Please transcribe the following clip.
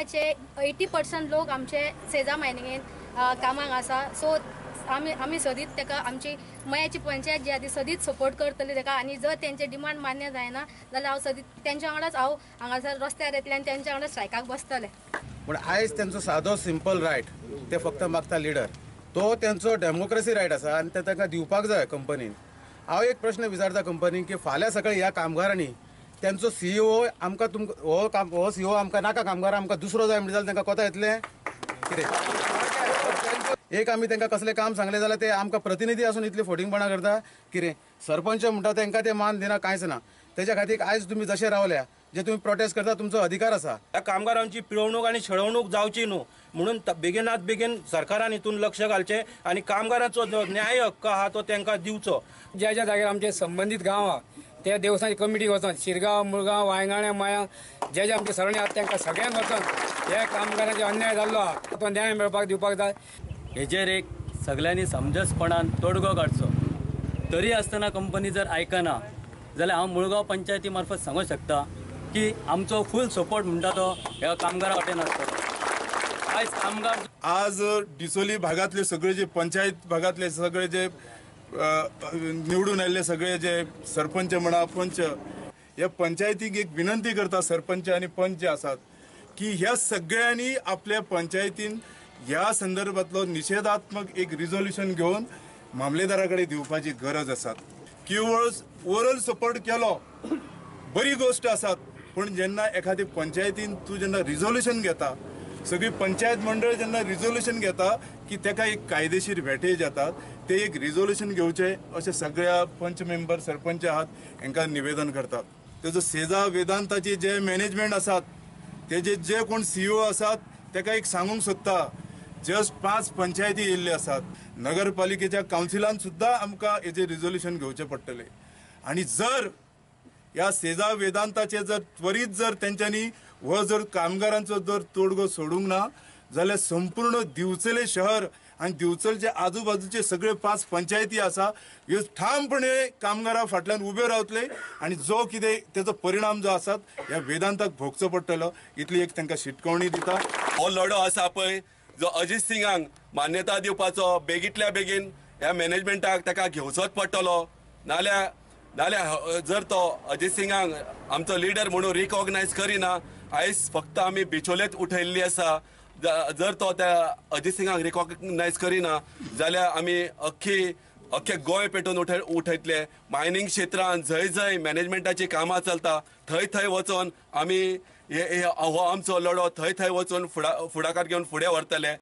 मयाचे 80% लोक आमचे सेजा मायनिंगेन कामाक आसा. सो आमी आमी सदींच ताका आमची मयाची पंचायत जी आसा ती सदींच सपोर्ट करतली ताका. आनी जर तेंचे डिमांड मान्य जायना जाल्यार हांव सदींच तेंच्या वांगडाच हांव हांगासर रस्त्यार येतलें आनी तेंच्या वांगडा स्ट्रायकाक बसतलें. पूण आयज तेंचो सादो सिंपल रायट ते फक्त मागता लिडर, तो तेंचो डेमोक्रेसी रायट आसा आनी ते तांकां दिवपाक जाय कंपनीन. हांव एक प्रश्न विचारता कंपनीक की फाल्यां सकाळी ह्या कामगारांनी तेंचो सीईओ आमकां तुमकां हो काम हो सीईओ आमकां नाका, कामगार आमकां दुसरो जाय म्हणटा जाल्यार तांकां कोता येतलें कितें? एक आमी तांकां कसलें काम सांगलें जाल्यार ते आमकां प्रतिनिधी आसून इतली फोटिंगपणां करता कितें? सरपंच म्हणटा तांकां ते मान दिना, कांयच ना. तेच्या खातीर आयज तुमी जशे रावल्या जे तुमी प्रोटेस्ट करता तुमचो अधिकार आसा. ह्या कामगारांची पिळवणूक आनी छळवणूक जावची न्हू म्हणून बेगिनात बेगीन सरकारान हितून लक्ष घालचें आनी कामगारांचो जो न्याय हक्क आहा तो तांकां दिवचो. ज्या ज्या जाग्यार आमचे संबंदीत गांव आहा त्या देवसांची कमिटी वचोन शिरगांव, मुळगांव, वायंगाणे, माया जे जे आमचे सरणी आहा तांकां सगळ्यांक वचोन ह्या कामगारांचो अन्याय जाल्लो आहा तो न्याय मेळपाक दिवपाक जाय. हेजेर एक सगळ्यांनी समजसपणान तोडगो काडचो. तरी आसतना कंपनी जर आयकना जाल्यार हांव मुळगांव पंचायती मार्फत सांगूंक शकता की आमचो फूल सपोर्ट म्हणटा तो ह्या कामगारा वाटेन आसतलो. आयज कामगार आज डिचोली भागातले सगळे जे पंचायत भागातले सगळे जे निवडून आयिल्ले सगळे जे सरपंच म्हणा पंच, ह्या पंचायतीक एक विनंती करता सरपंच आनी पंच जे आसात की ह्या सगळ्यांनी आपल्या पंचायतीन ह्या संदर्भातलो निशेधात्मक एक रिजोल्युशन घेवन मामलेदारा कडेन दिवपाची गरज आसा. केवळ ओरल सपोर्ट केलो बरी गोश्ट आसात, पूण जेन्ना एखादी पंचायतीन तूं जेन्ना रिजोल्युशन घेता, सगळी पंचायत मंडळ जेन्ना रिजोल्युशन घेता की ताका एक कायदेशीर भेटेज येतात, ते एक रिजोल्युशन घेवचें अशें सगळ्या पंच मेंबर सरपंच आहात हांकां निवेदन करतात. तेजो सेजा वेदांताचे जे मॅनेजमेंट आसात तेजे जे कोण सीईओ आसात ताका एक सांगूंक सोदता, जस्ट 5 पंचायती येयल्ले आसात, नगरपालिकेच्या कावन्सिलान सुद्दां आमकां हेजें रिजोल्युशन घेवचें पडटलें. आनी जर ह्या सेजा वेदांताचे जर त्वरीत जर तेंच्यांनी हो जर कामगारांचो जर तोडगो सोडूंक ना जाल्यार संपूर्ण दिवचले शहर आनी दिवचलचे आजूबाजूचे सगळे 5 पंचायती आसा ह्यो ठामपणे कामगारां फाटल्यान उबे रावतले आनी जो कितें तेजो परिणाम जो आसात ह्या वेदांताक भोगचो पडटलो इतली एक तांकां शिटकावणी दिता. हो लढो आसा पळय जो अजीत सिंगांक मान्यता दिवपाचो बेगीतल्या बेगीन ह्या मॅनेजमेंटाक ताका घेवचोच पडटलो. नाल्यार नाल्यार जर तो अजीत सिंगांक आमचो लिडर म्हणून रिकॉग्नायज करिना, आयज फक्त आमी बिचोलेच उठयल्ली आसा. जर तो त्या अजीत सिंगांक रिकॉग्नायज करिना जाल्यार आमी अख्खी अख्खे गोंय पेटोवन उठयतले. मायनींग क्षेत्रान जंय जंय मॅनेजमेंटाची कामां चलता थंय थंय वचोन आमी हो आमचो लढो थंय थंय वचून फुडाकार घेवन फुडें व्हरतले.